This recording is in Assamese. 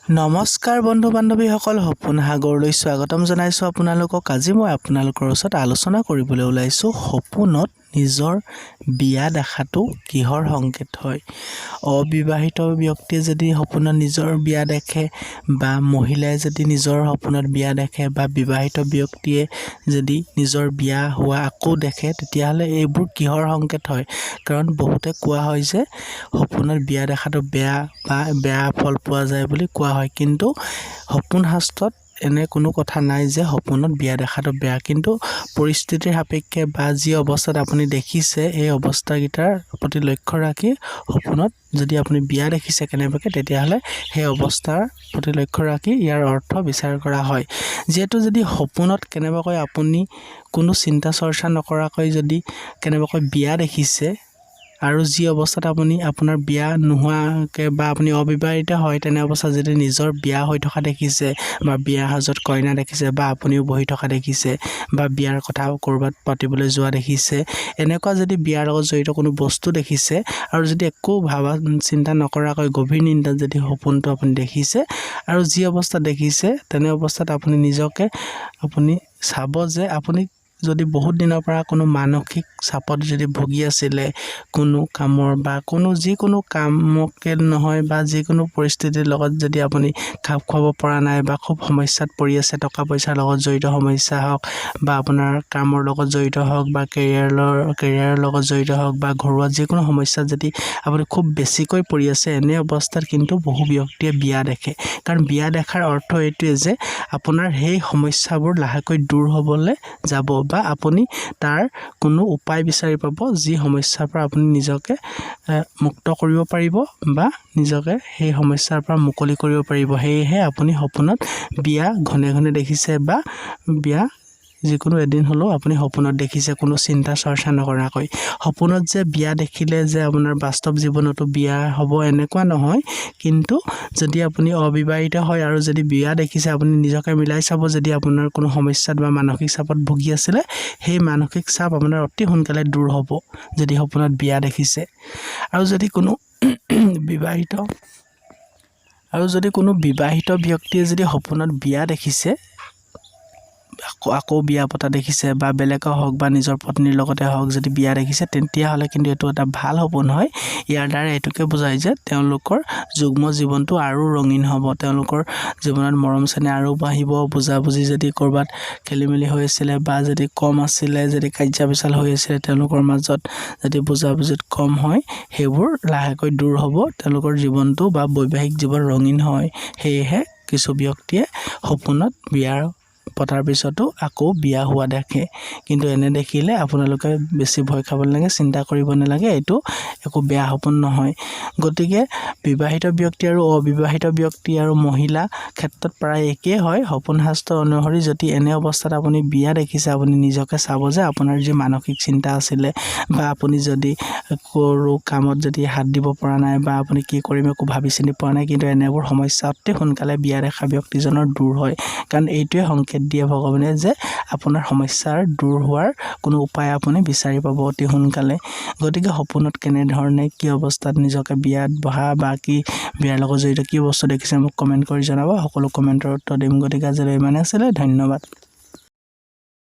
নমস্কাৰ বন্ধু বান্ধৱীসকল, সপোন সাগৰলৈ স্বাগতম জনাইছোঁ আপোনালোকক। আজি মই আপোনালোকৰ ওচৰত আলোচনা কৰিবলৈ ওলাইছোঁ সপোনত নিজৰ বিয়া দেখাটো কিহৰ সংকেত হয়। অবিবাহিত ব্যক্তিয়ে যদি সপোনত নিজৰ বিয়া দেখে বা মহিলাই যদি নিজৰ সপোনত বিয়া দেখে বা বিবাহিত ব্যক্তিয়ে যদি নিজৰ বিয়া হোৱা আকৌ দেখে, তেতিয়াহ'লে এইবোৰ কিহৰ সংকেত হয়? কাৰণ বহুতে কোৱা হয় যে সপোনত বিয়া দেখাটো বেয়া বা বেয়া ফল পোৱা যায় বুলি কোৱা হয়, কিন্তু সপোন শাস্ত্ৰত এনে কোনো কথা নাই যে সপোনত বিয়া দেখাটো বেয়া। কিন্তু পৰিস্থিতিৰ সাপেক্ষে বা যি অৱস্থাত আপুনি দেখিছে এই অৱস্থাকেইটাৰ প্ৰতি লক্ষ্য ৰাখি সপোনত যদি আপুনি বিয়া দেখিছে কেনেবাকৈ, তেতিয়াহ'লে সেই অৱস্থাৰ প্ৰতি লক্ষ্য ৰাখি ইয়াৰ অৰ্থ বিচাৰ কৰা হয়। যিহেতু যদি সপোনত কেনেবাকৈ আপুনি কোনো চিন্তা চৰ্চা নকৰাকৈ যদি কেনেবাকৈ বিয়া দেখিছে আৰু যি অৱস্থাত আপুনি আপোনাৰ বিয়া নোহোৱাকৈ বা আপুনি অবিবাহিত হয়, তেনে অৱস্থাত যদি নিজৰ বিয়া হৈ থকা দেখিছে বা বিয়া সাজত কইনা দেখিছে বা আপুনিও বহি থকা দেখিছে বা বিয়াৰ কথা ক'ৰবাত পাতিবলৈ যোৱা দেখিছে, এনেকুৱা যদি বিয়াৰ লগত জড়িত কোনো বস্তু দেখিছে আৰু যদি একো ভাবা চিন্তা নকৰাকৈ গভীৰ নিদ্ৰাত যদি সপোনটো আপুনি দেখিছে আৰু যি অৱস্থাত দেখিছে তেনে অৱস্থাত আপুনি নিজকে আপুনি চাব যে আপুনি যদি বহুত দিনৰ পৰা কোনো মানসিক চাপত যদি ভুগি আছিলে, কোনো কামৰ বা কোনো যিকোনো কামকে নহয় বা যিকোনো পৰিস্থিতিৰ লগত যদি আপুনি খাপ খুৱাব পৰা নাই বা খুব সমস্যাত পৰি আছে, টকা পইচাৰ লগত জড়িত সমস্যা হওক বা আপোনাৰ কামৰ লগত জড়িত হওক বা কেৰিয়াৰৰ লগত জড়িত হওক বা ঘৰুৱা যিকোনো সমস্যাত যদি আপুনি খুব বেছিকৈ পৰি আছে, এনে অৱস্থাত কিন্তু বহু ব্যক্তিয়ে বিয়া দেখে। কাৰণ বিয়া দেখাৰ অৰ্থ এইটোৱে যে আপোনাৰ সেই সমস্যাবোৰ লাহেকৈ দূৰ হ'বলৈ যাব বা আপুনি তাৰ কোনো উপায় বিচাৰি পাব যি সমস্যাৰ পৰা আপুনি নিজকে মুক্ত কৰিব পাৰিব বা নিজকে সেই সমস্যাৰ পৰা মুকলি কৰিব পাৰিব। সেয়েহে আপুনি সপোনত বিয়া ঘনে ঘনে দেখিছে বা বিয়া যিকোনো এদিন হ'লেও আপুনি সপোনত দেখিছে কোনো চিন্তা চৰ্চা নকৰাকৈ। সপোনত যে বিয়া দেখিলে যে আপোনাৰ বাস্তৱ জীৱনতো বিয়া হ'ব এনেকুৱা নহয়, কিন্তু যদি আপুনি অবিবাহিত হয় আৰু যদি বিয়া দেখিছে, আপুনি নিজকে মিলাই চাব যদি আপোনাৰ কোনো সমস্যাত বা মানসিক চাপত ভুগি আছিলে, সেই মানসিক চাপ আপোনাৰ অতি সোনকালে দূৰ হ'ব যদি সপোনত বিয়া দেখিছে। আৰু যদি কোনো বিবাহিত আৰু যদি কোনো বিবাহিত ব্যক্তিয়ে যদি সপোনত বিয়া দেখিছে, আকৌ বিয়া পতা দেখিছে বা বেলেগৰ হওক বা নিজৰ পত্নীৰ লগতে হওক যদি বিয়া দেখিছে, তেতিয়াহ'লে কিন্তু এইটো এটা ভাল সপোন হয়। ইয়াৰ দ্বাৰা এইটোকে বুজায় যে তেওঁলোকৰ যুগ্ম জীৱনটো আৰু ৰঙীন হ'ব, তেওঁলোকৰ জীৱনত মৰম চেনেহ আৰু বাঢ়িব, বুজাবুজি যদি ক'ৰবাত খেলি মেলি হৈ আছিলে বা যদি কম আছিলে, যদি কাজিয়া পেচাল হৈ আছিলে তেওঁলোকৰ মাজত যদি বুজাবুজিত কম হয়, সেইবোৰ লাহেকৈ দূৰ হ'ব, তেওঁলোকৰ জীৱনটো বা বৈবাহিক জীৱন ৰঙীন হয়। সেয়েহে কিছু ব্যক্তিয়ে সপোনত বিয়াৰ পতাৰ পিছতো আকৌ বিয়া হোৱা দেখে। কিন্তু এনে দেখিলে আপোনালোকে বেছি ভয় খাব নালাগে, চিন্তা কৰিব নালাগে, এইটো একো বেয়া সপোন নহয়। গতিকে বিবাহিত ব্যক্তি আৰু অবিবাহিত ব্যক্তি আৰু মহিলা ক্ষেত্ৰত প্ৰায় একেই হয়। সপোন শাস্ত্ৰ অনুসৰি যদি এনে অৱস্থাত আপুনি বিয়া দেখিছে, আপুনি নিজকে চাব যে আপোনাৰ যি মানসিক চিন্তা আছিলে বা আপুনি যদি সৰু কামত যদি হাত দিব পৰা নাই বা আপুনি কি কৰিম একো ভাবি চিন্তি পোৱা নাই, কিন্তু এনেবোৰ সমস্যা অতি সোনকালে বিয়া দেখা ব্যক্তিজনৰ দূৰ হয়। কাৰণ এইটোৱে সংকেত দিয়ে ভগৱানে যে আপোনাৰ সমস্যাৰ দূৰ হোৱাৰ কোনো উপায় আপুনি বিচাৰি পাব অতি সোনকালে। গতিকে সপোনত কেনেধৰণে কি অৱস্থাত নিজকে বিয়াত বহা বা কি বিয়াৰ লগত জড়িত কি বস্তু দেখিছে মোক কমেণ্ট কৰি জনাব, সকলো কমেণ্টৰ উত্তৰ দিম। গতিকে আজিলৈ ইমানে আছিলে, ধন্যবাদ।